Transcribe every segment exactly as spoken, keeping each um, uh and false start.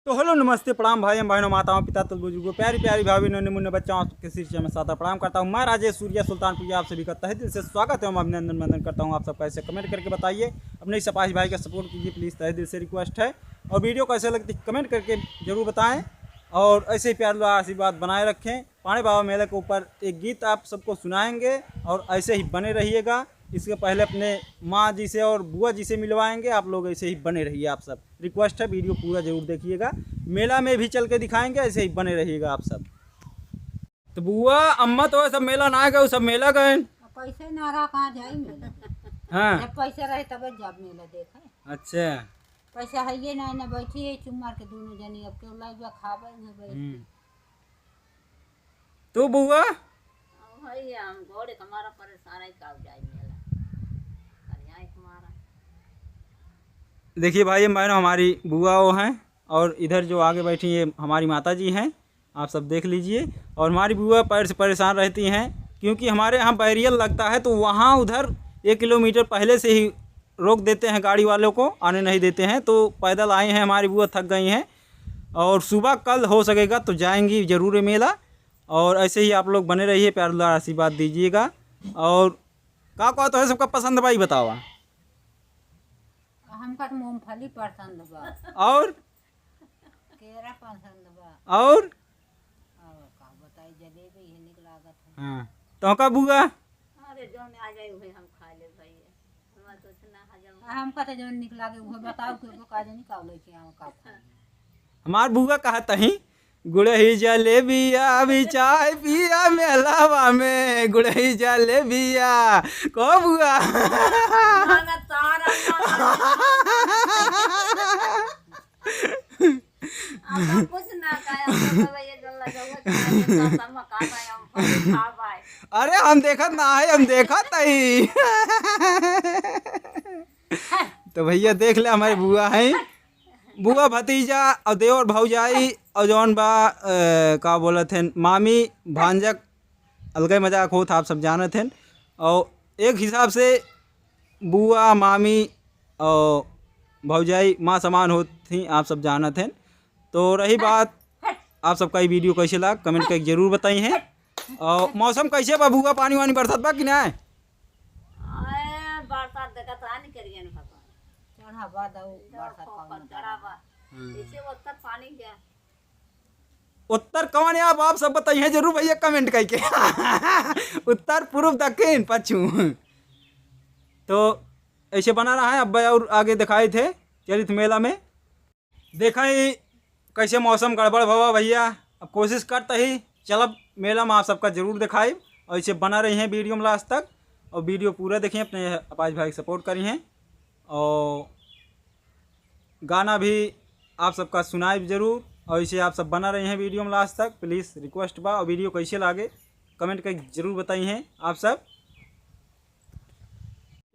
तो हेलो, नमस्ते, प्रणाम भाई एवं बहनों, माताओं, पिता, तल बुजुर्गों, प्यारी प्यारी भाभी, नन्हे मुन्ने बच्चों, आप सबके सिर से मैं सादर प्रणाम करता हूँ। मैं राजेश सूर्या सुल्तानपुर, आप सभी का तहे दिल से स्वागत है एवं अभिनंदन वंदन करता हूँ। आप सबका ऐसे कमेंट करके बताइए, अपने इस आपाश भाई का सपोर्ट कीजिए प्लीज़, तहे दिल से रिक्वेस्ट है। और वीडियो कैसे लगती कमेंट करके ज़रूर बताएँ और ऐसे ही प्यार दुलार आशीर्वाद बनाए रखें। पाड़े बाबा मेला के ऊपर एक गीत आप सबको सुनाएंगे और ऐसे ही बने रहिएगा। इसके पहले अपने माँ जी से और बुआ जी से मिलवाएंगे। आप लोग ऐसे ही बने रहिए, आप सब रिक्वेस्ट है, वीडियो पूरा जरूर देखिएगा। मेला में भी चल के दिखाएंगे, ऐसे ही बने रहिएगा आप सब। तो बुआ, अम्मा तो सब मेला ना गए, सब मेला गए। अब पैसे ना रहा, कहाँ जाई मेला? हाँ। जब पैसे रहे तब जब मेला देखे। अच्छा। पैसा है ये ना, ना बैठी है चुप मार के दोनों जनी, अब केहू लाई बा खाबे उहे बैठ के। हम्म। तू बुआ? अब भैया हम घोड़े के मारा परेशान है, का जाई मेला। अरे यहाँ एक मारा। देखिए भाई बहनों, हमारी बुआ वो हैं और इधर जो आगे बैठी ये हमारी माता जी हैं, आप सब देख लीजिए। और हमारी बुआ पैर से परेशान रहती हैं क्योंकि हमारे यहाँ बैरियर लगता है तो वहाँ उधर एक किलोमीटर पहले से ही रोक देते हैं गाड़ी वालों को, आने नहीं देते हैं। तो पैदल आई हैं हमारी बुआ, थक गई हैं और सुबह कल हो सकेगा तो जाएंगी ज़रूर ये मेला। और ऐसे ही आप लोग बने रहिए, प्यार दुलार आशीर्वाद दीजिएगा। और का का तो है सबका पसंद बा, ई बतावा। हमका तो मूंगफली पसंद बा। और? केरा पसंद बा। और? और का बताई, जलेबी ही निक लागत है। हाँ। तो का बुआ? अरे जौन आ जाए उहे हम खा ले भाई, हमार कुछ ना हजम। आ, हमका तो जौन निक लागे उहे बताओ, के को का जानी का लेके आओ, का खाई। हमार बुआ कहत ही, गुड़ही जलेबिया बिचाय पिया मेलावा में, गुड़ही जलेबिया। को बुआ? ना, ना, तारा, तारा। अब हम कुछ ना खाए, हम तो सब ये गल्ला गल्ला खाए, तो सब मका खाए, हम फल खा पाए। अरे हम देखत ना है, हम देखत ही। तो भैया देख ले, हमारे बुआ हैं, बुआ भतीजा और देवर भौजाई और जौन बा, अ, का बोलत हैं, मामी भांजक अलगे मजाक होत, आप सब जानत हैं। और एक हिसाब से बुआ, मामी और भौजाई माँ समान होत ही, आप सब जानत हैं। तो रही बात, आप सबका ये वीडियो कैसे लाग, कमेंट करके जरूर बताई हैं। और मौसम कैसे बा बुआ, पानी वानी बरसात बा कि ना? आए, बरसात देखत आ नहीं करिए ना भगवान। चढ़ा बा दऊ, इधर बरसात खूब कौन चढ़ा बा। हम्म। इसे उत्तर पानी क्या? उत्तर कौन है आप, आप सब बताइए जरूर भैया कमेंट करके। उत्तर, पूर्व, दक्षिण, पश्चिम। तो ऐसे बना रहा है, अब और आगे दिखाए थे चलित मेला में। देखा ही कैसे मौसम गड़बड़ भवा भैया। अब कोशिश करता ही चलब मेला में आप सबका जरूर दिखाई। और ऐसे बना रही हैं वीडियो में लास्ट तक, और वीडियो पूरा देखें, अपने आपाश भाई को सपोर्ट करी हैं। और गाना भी आप सबका सुनाई जरूर। और ऐसे आप सब बना रही हैं वीडियो में लास्ट तक, प्लीज़ रिक्वेस्ट बा। और वीडियो कैसे लागे कमेंट करके जरूर बताई हैं आप सब।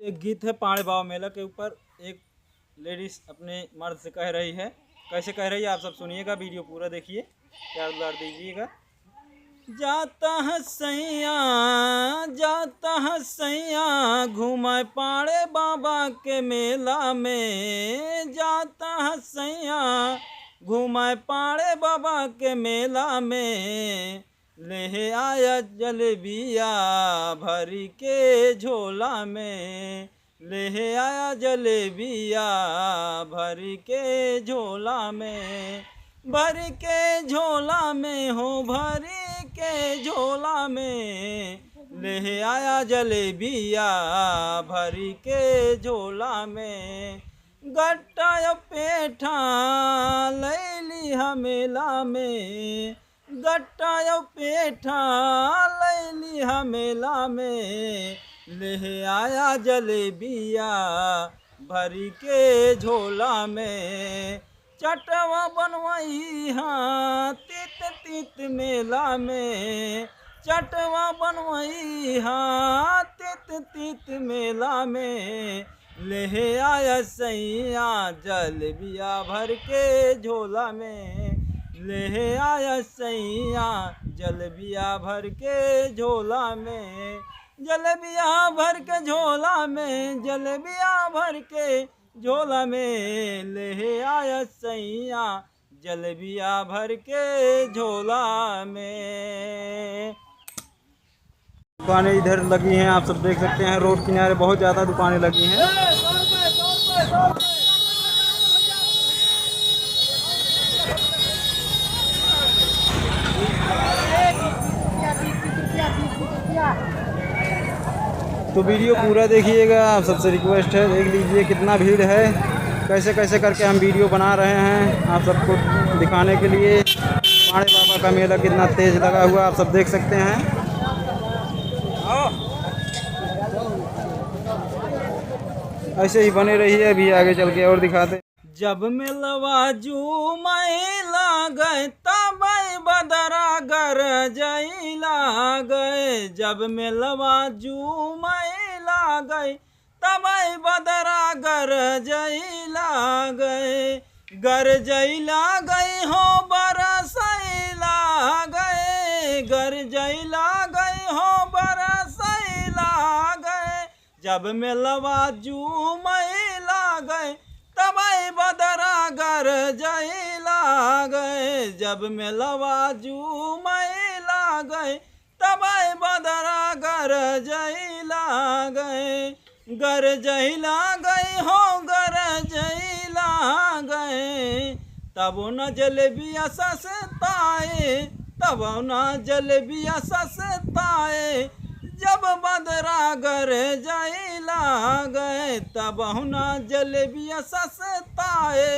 एक गीत है पाड़े बाबा मेला के ऊपर, एक लेडीज अपने मर्द से कह रही है। कैसे कह रही है आप सब सुनिएगा, वीडियो पूरा देखिए, प्यार दुलार दीजिएगा। जाता है सैया, जाता है सैया, घुमाए पाड़े बाबा के मेला में। जाता है सैया, घुमाए पाड़े बाबा के मेला में। लेहे आया जलेबिया भरी के झोला में, लेहे आया जलेबिया भरी के झोला में, भरी के झोला में हो, भरी के झोला में, लेहे आया जलेबिया भरी के झोला में। गट्टा या पेठा लैली हमेला में, गट्टा या पेठा लैली हमेला में, लेहे आया जलेबिया भरी के झोला में। चटवा बनवाई हाँ तीत तीत मेला में, चटवा बनवाई हाँ तीत तीत मेला में। लेहे आया सैया जलेबिया भर के झोला में, लेहे आया सैया जलेबिया भर के झोला में, जलेबिया भर के झोला में, जलेबिया भर के झोला में। लेहे आया सैया जलेबिया भर के झोला में। दुकानें इधर लगी हैं, आप सब देख सकते हैं, रोड किनारे बहुत ज़्यादा दुकानें लगी हैं। तो वीडियो पूरा देखिएगा, आप सबसे रिक्वेस्ट है, देख लीजिए कितना भीड़ है, कैसे कैसे करके हम वीडियो बना रहे हैं आप सबको दिखाने के लिए। पाड़े बाबा का मेला कितना तेज लगा हुआ, आप सब देख सकते हैं। ऐसे ही बने रहिए, अभी आगे चल के और दिखाते। जब मेलवा झूमइ लागइ, तबइ बदरा गरजइ लागइ। जब मेलवा झूमइ लागइ, तबइ बदरा गरजइ लागइ। गरजइ लागइ हो बरसइ लागइ, गरजइ लागइ हो बरसइ लागइ। जब मेलवा झूमइ लागइ, तबइ बदरा गरजइ लागइ। जब मेलवा झूमइ लागइ, तबइ बदरा गरजइ लागइ। गरजइ लागइ हो गरजइ लागइ। तबहुँ न जलेबिया सस्ताए, तबहुँ न जलेबिया सस्ताए। जब बदरा गरजइ लागइ, तबहुँ न जलेबिया सस्ताए।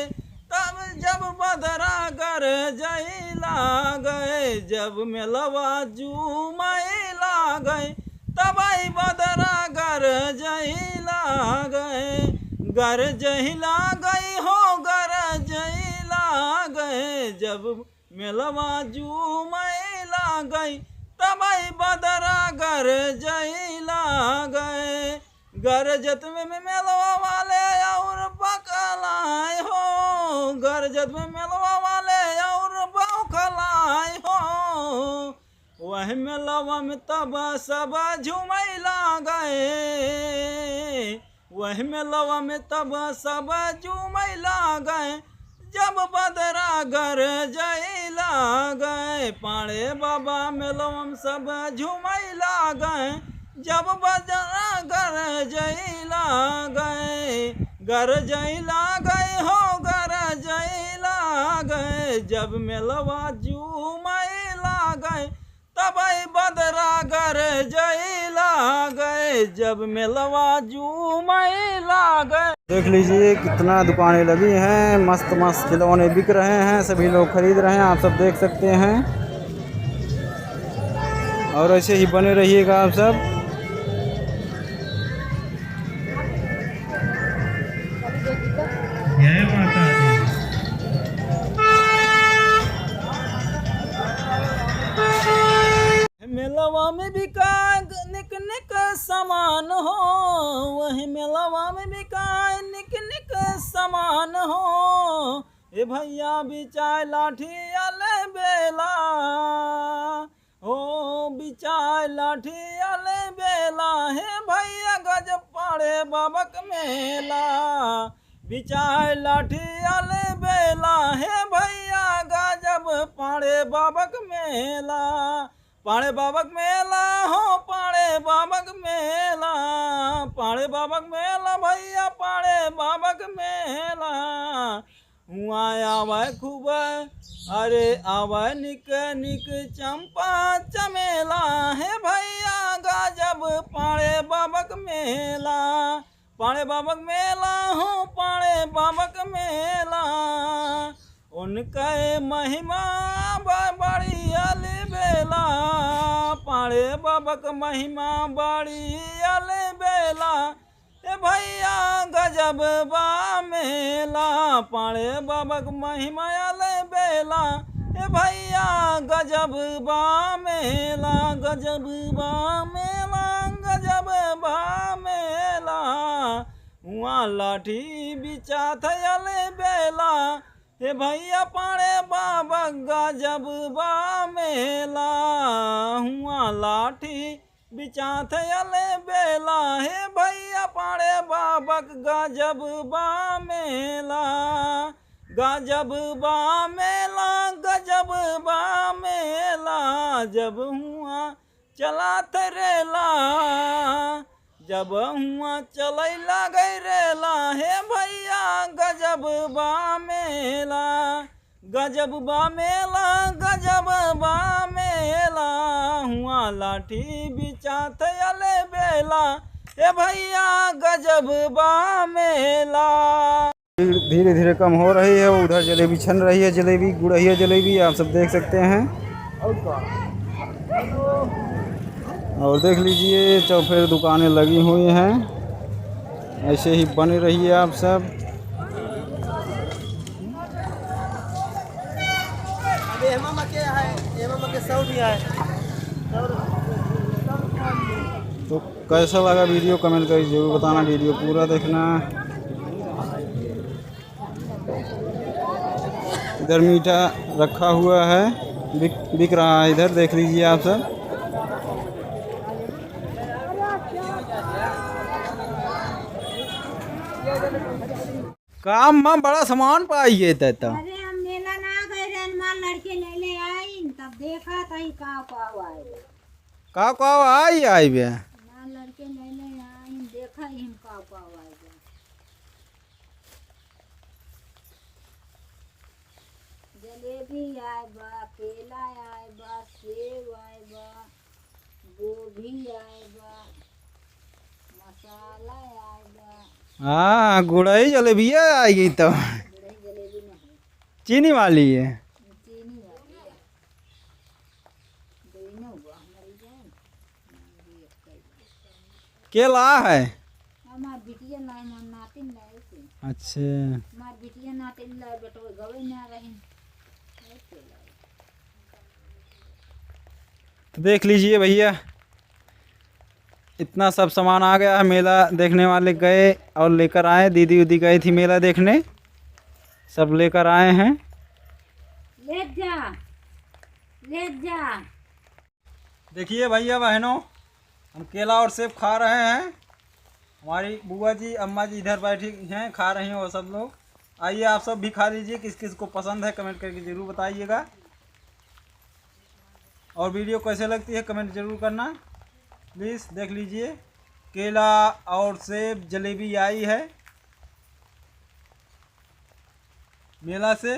तब जब बदरा गरजइ लागइ, जब मेलवा झूमइ लागइ, तबइ बदरा गरजइ लागइ। गरजइ लागइ हो गरजइ लागइ। जब मेलवा झूमइ लागइ, तबइ बदरा गरजइ लागइ। गरजत में मेलवा वाले और बकलाए हो, गरजत में मेलवा वाले और बौखलाए हो। वह मेलवा में तब सब झूमइ लागइ, वह मेलवा में तब सब झूमइ लागइ। जब बदरा गरजइ लागइ, पाड़े बाबा मेलवा में सब झूमइ लागइ। जब बदरा गरजइ लागइ, गरजइ लागइ हो गरजइ लागइ। जब मेलवा झूमइ लागइ, तबइ बदरा गरजइ लागइ। जब मेलवा झूमइ लागइ। देख लीजिए कितना दुकानें लगी हैं, मस्त मस्त खिलौने बिक रहे हैं, सभी लोग खरीद रहे हैं, आप सब देख सकते हैं। और ऐसे ही बने रहिएगा आप सब। जय माता दी। मेलवा में बिकाए निक निक सामान हो, वही मेलवा में बिकाए निक निक सामान हो। ए भइया बिचाए लाठी अलबेला, हो बिचाए लाठी अलबेला, हे भइया गजब पाड़े बाबक मेला। बिचाए लाठी अलबेला, हे भइया गजब पाड़े बाबक मेला। पाड़े बाबक मेला हो, पाड़े बाबक मेला, पाड़े बाबक मेला भइया, पाड़े बाबक मेला। हुआँ आवइ खूब, अरे आवइ निक निक चंपा चमेला, हे भइया गजब पाड़े बाबक मेला। पाड़े बाबक मेला हो, पाड़े बाबक मेला। उनके महिमा ब-, बड़ी अलबेला, पाड़े बाबक महिमा बड़ी अलबेला। ए भइया गजब बा मेला, पाड़े बाबक महिमा अलबेला। ए भइया गजब बा मेला, गजब बा मेला, गजब बा मेला। हुआँ लाठी बिचात अलबेला, हे भइया पाड़े बाबक गजब बा मेला। हुआँ लाठी बिचात अलबेला, हे भइया पाड़े बाबक गजब बा मेला। गजब बा मेला, गजब बा मेला, जब हुआ चलत रेला, जब हुआ चलै लागै रेला, हे भैया गजब बा मेला, गजब बा मेला, गजब बा मेला, हुआ लाठी बिचात अले बेला, हे भैया गजब बा मेला। भीड़ धीरे धीरे कम हो रही है। उधर जलेबी छन रही है, जलेबी, गुड़हिया जलेबी आप सब देख सकते हैं। और देख लीजिए, चौफेर दुकानें लगी हुई हैं। ऐसे ही बने रहिए आप सब। अब एमा मके है, एमा मके सौ भी है। तो कैसा लगा वीडियो, कमेंट करके जरूर बताना, वीडियो पूरा देखना। इधर मीठा रखा हुआ है, बिक, बिक रहा है इधर, देख लीजिए आप सब। काम में बड़ा सामान पाई है तै तो। अरे हम मेला ना गए रहन, मार लड़के ले ले आइन, तब देखा तही का का आए बा। का का आई आई बे? मार लड़के ले ले आइन, देखा ही हम का का आए बा। जलेबी आए बा, केला आए बा, सेव आए बा, गोभी आए बा, मसाला आए बा। हाँ, गुड़ई जलेबिया आई गई तो। गुड़ई जलेबी नहीं। चीनी वाली है। चीनी वाली है। दोनों बा, हमारी जान। केला है? हमार बिटिया लाए, हमार नातिन लाए से। अच्छा। हमार बिटिया नातिन लाए, बेटवा गवे ना रही। तो देख लीजिए भैया, इतना सब सामान आ गया है। मेला देखने वाले गए और लेकर आए, दीदी उदी गई थी मेला देखने, सब लेकर आए हैं। ले जा, ले जा। देखिए भैया बहनों, हम केला और सेब खा रहे हैं। हमारी बुआ जी, अम्मा जी इधर बैठी हैं, खा रही हैं वो सब लोग। आइए आप सब भी खा लीजिए, किस किस को पसंद है कमेंट करके ज़रूर बताइएगा। और वीडियो कैसे लगती है कमेंट ज़रूर करना। प्लीज़ देख लीजिए, केला और सेब जलेबी आई है मेला से।